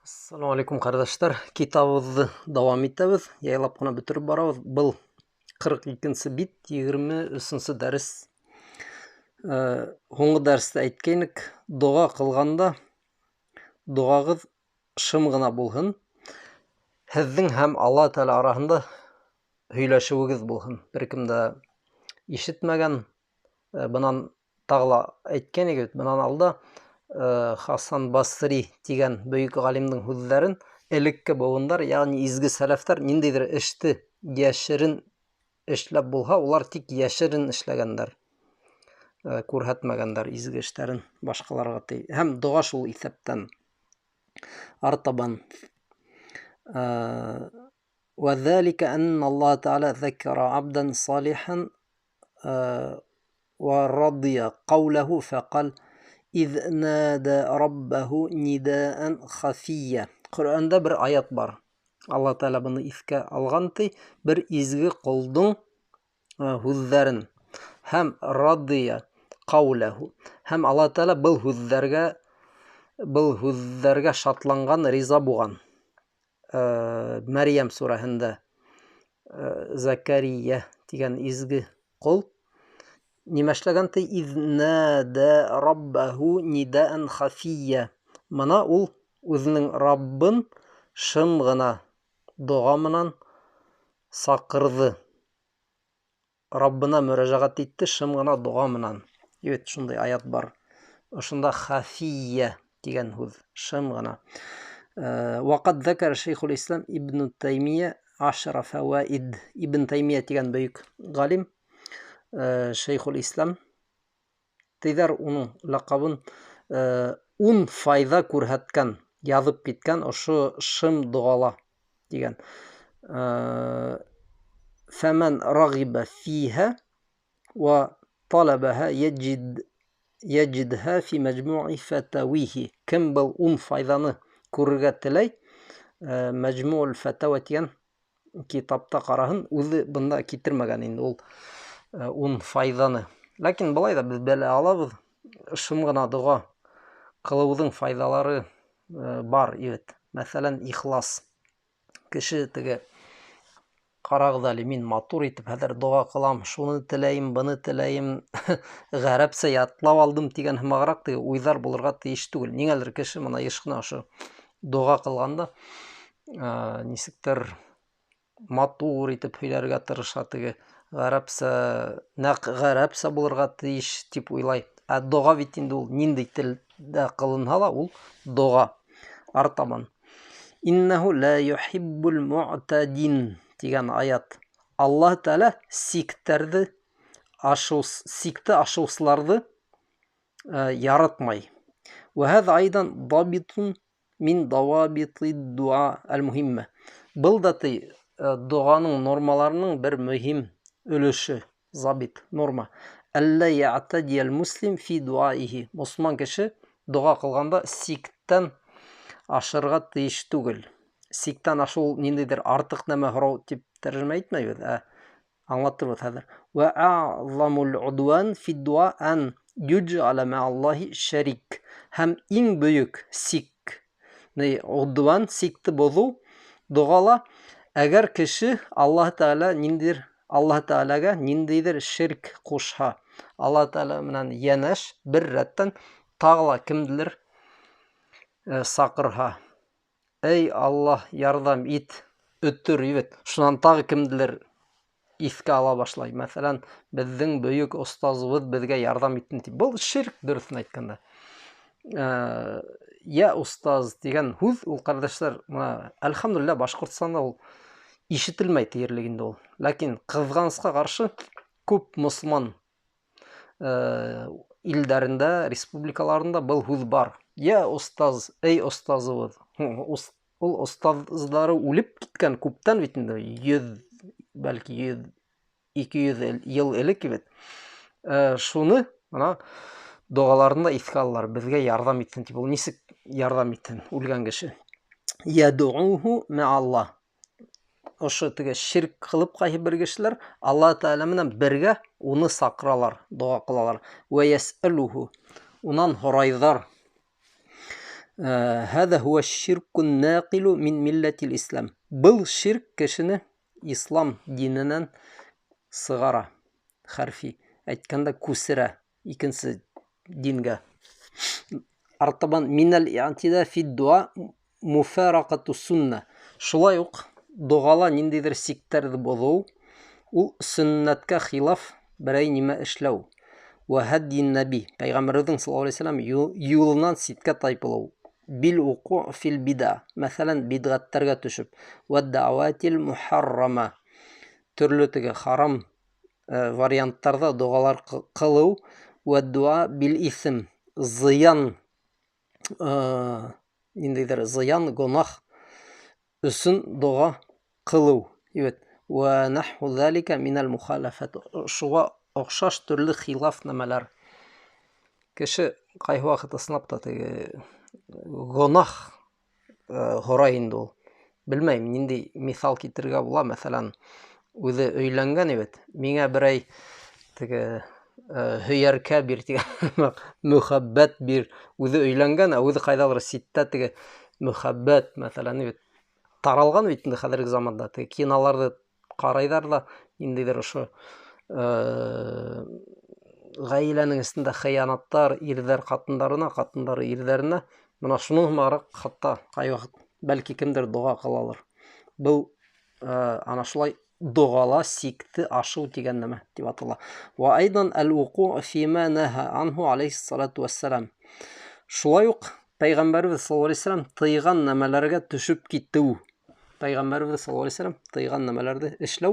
Ассаламу алейкум, ҡәрҙәштәр. Китабыбыҙҙы дауам итәбеҙ. Яйлап ҡына бөтөрөп барабыҙ. Был 42-нсе бит, 23-нсе дәрес. Һуңғы дәрестә әйткәйнек, доға ҡылғанда доғағыҙ шым ғына булһын. Һеҙҙең һәм Алла Тәғәлә араһында һөйләшеүегеҙ булһын. Бер кем дә ишетмәгән. Бынан тағы ла әйткән бит, бынан алда Хасан Басри тигән бөйөк ғалимдың һүҙҙәрен элекке быуындар, ягъни изге сәләфтәр ниндәйҙер эште йәшерен эшләп булһа, улар тик йәшерен эшләгәндәр, күрһәтмәгәндәр изге эштәрен башҡаларға ти. Һәм доға шул иҫәптән. Артабан. وذلك أن الله تعالى ذكر عبدا صالحا ورضي قوله فقال إذ نادى ربه نداء خفيا. Ҡөрьәндә бер аят бар. Алла Тәғәлә быны иҫкә алған ти, бер изге ҡолдоң һүҙҙәрен һәм радия ҡауләһу. Һәм Алла Тәғәлә был һүҙҙәргә шатланған, риза булған. Мәрйәм сүрәһендә Зәкәрийә тигән изге ҡол нимә эшләгән ти? Иҙ нада раббаһу нидаан хафия. Мына ул үҙенең Раббын шым ғына доға менән саҡырҙы. Раббына мөрәжәғәт итте шым ғына доға менән. Бит шундай аят бар. Ошонда хафия тигән һүҙ, шым ғына. Ваҡат зәкәр Шейхул Ислам Ибн Таймия ашра фауаид. Ибн Таймия тигән бөйөк ғалим, Шейхул Ислам тейҙәр уның лаҡабын, 10 файҙа күрһәткән, яҙып киткән ошо шым доғала тигән. Фәмән рағиба фиһә ва талабаһа яджидһа фи мәжмуи фәтәвихи. Кем был 10 файҙаны күрергә теләй, Мәжмуул фәтәүә тигән китапта ҡараһын, үҙе бында китермәгән инде ул 10 файҙаны. Ләкин былай ҙа беҙ белә алабыҙ, шым ғына доға ҡылыуҙың файҙалары бар бит. Мәҫәлән, ихлас. Кеше теге ҡарағыҙ әле, мин матур итеп хәҙер доға ҡылам, шуны теләйем, быны теләйем, ғәрәпсә ятлап алдым тигән һымағыраҡ теге уйҙар булырға тейеш түгел. Ниңәлер кеше мына йыш ҡына ошо доға ҡылғанда, нисектер матур итеп һөйләргә тырыша, теге ғәрәпсә, нәҡ ғәрәпсә булырға тейеш тип уйлай. Ә доға бит инде ул ниндәй телдә ҡылынһа ла, ул доға. Артабан. Иннәһу ла юхиббул муътадин тигән аят. Аллаһ Тәғәлә сиктәрҙе ашыу, сикте ашыусыларҙы яратмай. Вә һәҙә айдан дабитун мин давабити дуа әл-муһиммә. Был да ти, доғаның нормаларының бер мөһим өлөшө, забит, норма. Әллә яътадиял муслим фи дуаихи. Мосолман кеше доға ҡылғанда сиктән ашырға тейеш түгел. Сиктән ашыу ниндәйҙер артыҡ нәмә һорау тип тәржемә итмәйбеҙ, ә аңлатырбыҙ хәҙер. Вә а'замул удван фи дуа ан юджала мә'аллаһи шәрик. Һәм иң бөйөк сик, ни удван, сикте боҙоу доғала, әгәр кеше Аллаһ Тәғәлә ниндәйҙер, Аллаһ Тәғәләгә ниндәйҙер ширк ҡушһа, Аллаһ Тәғәлә менән йәнәш бер рәттән тағы ла кемделер саҡырһа, эй Аллаһ, ярҙам ит, өтөр ебет. Шунан тағы кемделер иҫкә ала башлай. Мәҫәлән, беҙҙең бөйөк остазыбыҙ беҙгә ярҙам итһен тип. Был ширк, дөрөҫөн әйткәндә. Я остаз тигән һүҙ ул, ҡәрҙәштәр, мына, әлхәмдүлилләһ, Башҡортостанда ул ишетелмәй тиерлек инде ул. Ләкин ҡыҙғанысҡа ҡаршы күп мосолман илдәрендә, республикаларында был һүҙ бар. Я остаз, эй остазыбыҙ. Ул остаздары үлеп киткән күптән бит инде, 100, бәлки 100, 200 йыл элек бит. Шуны мына доғаларында иҫкә алалар, беҙгә ярҙам итһен тип. Ул нисек ярҙам итһен үлгән кеше? Ядууху мәаллаһ. Ошо теге ширк ҡылып ҡайһы бер кешеләр Аллаһ Тәғәлә менән бергә уны саҡыралар, доға ҡылалар. Вә йәсәлүһу. Унан һорайҙар. Һәҙә һуә ширкун нақилу мин милләтил ислам. Был ширк кешене ислам диненән сығара. Хәрфи әйткәндә күсерә икенсе дингә. Артабан минәл иътида фи дуа муфарақату сунна. Шулай уҡ доғала ниндәйҙер сиктәрҙе боҙоу, ул сөннәткә хилаф берәй нимә эшләү. Вә һәдйин нәби, пәйғәмбәребеҙҙең саллаллаһу алейһи вәсәлләм юлынан ситкә тайпылыу. Бил уҡу фил бида, мәҫәлән, бидғәттәргә төшөп, вә дәғәүәтил мухаррама, төрлө теге харам варианттарҙа доғалар ҡылыу, вә дуа бил иҫем, зыян, ниндәйҙер зыян, гонаһ өсөн доға ҡылыу. Evet. Вә наху залика минәл мухалафат. Шуға оҡшаш төрлө хилаф нәмәләр. Кеше ҡайһы ваҡыт ысынлап та теге гонаһ һорай инде ул. Белмәйем, ниндәй миҫал китерергә була. Мәҫәлән, үҙе өйләнгән бит, миңә берәй теге һөйәркә бир тигән, мөхәббәт бир. Үҙе өйләнгән, ә үҙе ҡайҙалыр ситтә теге мөхәббәт, мәҫәлән, бит таралған бит инде хәҙерге заманда. Теге киноларҙы ҡарайҙар ҙа, ниндәйҙер ошо ғаиләнең эсендә хыянаттар, ирҙәр ҡатындарына, ҡатындар ирҙәренә. Бына шуның һымағыраҡ хатта ҡай ваҡыт бәлки кемдер доға ҡылалыр. Был ана шулай доғала сикте ашыу тигән нәмә тип атала. Ва айдан әл-уҡу фима наһа анһу алейхиссалату вассалам. Шулай уҡ пәйғәмбәребеҙ саллаллаһу алейһи вәсәлләм тыйған нәмәләргә төшөп китеү. Пәйғәмбәребеҙ саллаллаһу алейһи вәсәлләм тыйған нәмәләрҙе эшләү.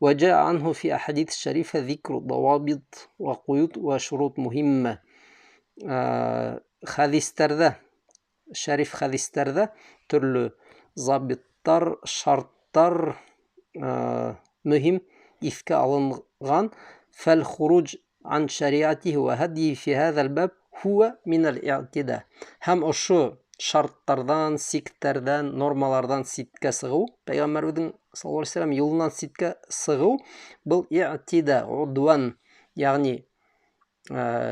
Ва жаа анһу фи ахадис шарифа зикру давабит ва ҡуют ва шурут муһимма. Хәдистәрҙә, шәриф хәдистәрҙә төрлө забиттар, шарттар мөһим иҫкә алынған. Фәл хуруж ан шариатихи ва һадихи фи һәҙәл баб хуа минәл иътида. Һәм ошо шарттарҙан, сиктәрҙән, нормаларҙан ситкә сығыу, пәйғәмбәребеҙҙең саллаллаһу алейһи вәсәлләм юлынан ситкә сығыу, был иътида, удуан, йәғни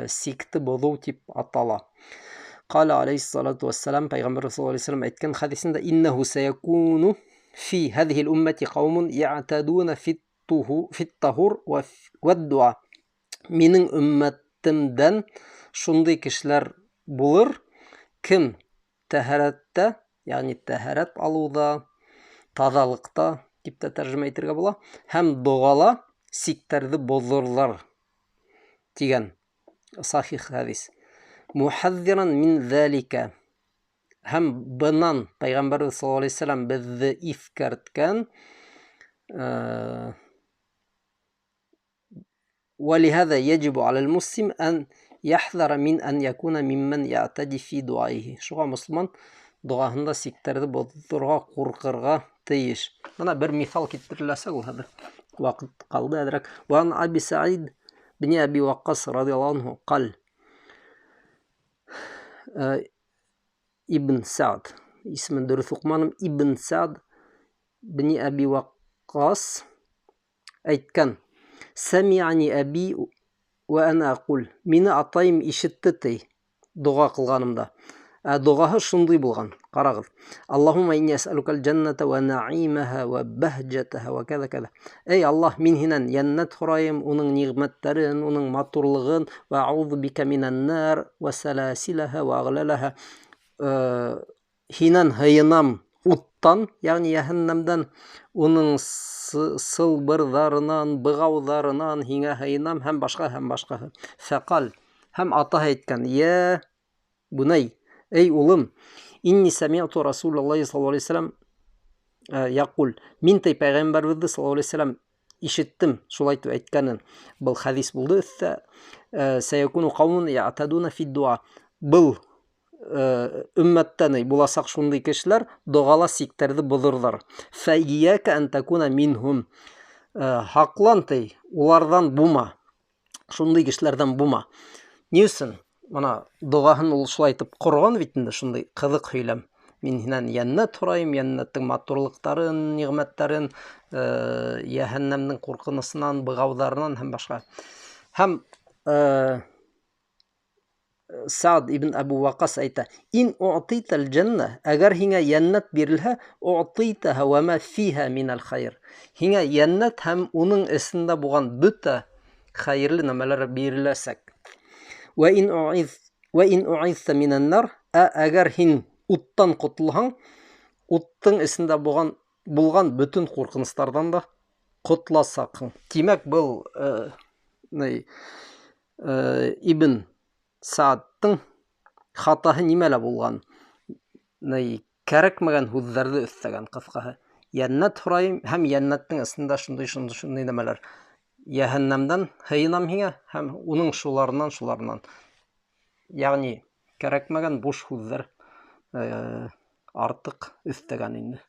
сикте боҙоу тип атала. Ҡала алейхиссалату вассалам, пәйғәмбәр саллаллаһу алейһи вәсәлләм әйткән хәдисендә, иннәһу сәйәкуну фи һәҙиһил уммәти ҡаумун яътадуна фит-тахур вәд-дуа. Минең өммәтемдән шундай кешеләр булыр, кем тәһәрәттә, ягъни тәһәрәт алыуҙа, таҙалыҡта тип тә тәржемә итергә була, һәм доғала сиктәрҙе боҙорҙар тигән сахих хәдис. Мухәҙҙиран мин ҙәликә. Һәм бынан пәйғәмбәрбеҙ саллаллаһу алейһи вәсәлләм беҙҙе иҫкәрткән. Вәлиһәҙә йәжибу алал муслим ан яхҙара мин ан якуна миммән яътади фи дуаихи. Шуға мосолман доғаһында сиктәрҙе боҙорға ҡурҡырға тейеш. Бына бер миҫал килтереләсәк ул хәҙер. Ваҡыт ҡалды әҙерәк. Ва ан Аби Саид бни Аби Ваҡҡас радиаллаһу анһу ҡал. Ибн Саад, исемен дөрөҫ уҡыманым, Ибн Саад бни Аби Ваҡҡас әйткән: Сәмиәни әби вә әнә әҡул. Мине атайым ишетте ти доға ҡылғанымда. Ә доғаһы шундай булған. Ҡарағыҙ. Аллаһумма инни әсәлүкәл джанната вә наимаһа вә бәһҗәтәһә вә кәҙә кәҙә. Эй Аллаһ, мин һинән йәннәт һорайым, уның ниғмәттәрен, уның матурлығын, вә аузу бика минән нар вә сәләсиләһә вә ағләләһә. Һинән һыйынам уттан, ягъни йәһәннәмдән, уның сылбырҙарынан, бығауҙарынан һиңә һыйынам һәм башҡа, һәм башҡаһы. Фәҡал, һәм атаһы әйткән: Йә бунай, эй улым, инни сәмиғту Расулаллаһи саллаллаһу алейһи вәсәлләм яҡул. Мин ти пәйғәмбәребеҙҙе саллаллаһу алейһи вәсәлләм ишеттем шулай тип әйткәнен. Был хәдис булды өҫтә. Сәйәкуну ҡаумун яътадуна фид дуа. Был өммәттән буласаҡ шундай кешеләр доғала сиктәрҙе боҙорҙар. Фәййәкә ән тәкуна минһум. Һаҡлан ти, уларҙан бума. Шундай кешеләрҙән бума. Ни өсөн? Бына доғаһын ул шулай итеп ҡорған бит инде, шундай ҡыҙыҡ һөйләм. Мин һинән йәннәт һорайым, йәннәттең матурлыҡтарын, ниғмәттәрен, йәһәннәмдең ҡурҡынысынан, бығауҙарынан һәм башҡа. Һәм Саад ибн Әбу Ваҡас әйтә: "Ин уътитал джанна", әгәр һиңә йәннәт бирелһә, уътитаһа ва ма фиһа минәл хайр. Һиңә йәннәт һәм уның эсендә булған бөтә хәйерле нәмәләр биреләсәк. Вә ин уиз вә ин уизта минән нар, ә әгәр һин уттан ҡотолһаң, уттың эсендә булған бөтөн ҡурҡыныстарҙан да ҡотоласаҡһың. Тимәк, был Ибн Саадтың хатаһы нимәлә булған? Кәрәкмәгән һүҙҙәрҙе өҫтәгән, ҡыҫҡаһы. Йәннәт һорайым һәм йәннәттең эсендә шундай шундай шундай нәмәләр. Йәһәннәмдән һыйынам һиңә һәм уның шуларынан шуларынан. Йәғни кәрәкмәгән буш һүҙҙәр артыҡ өҫтәгән инде.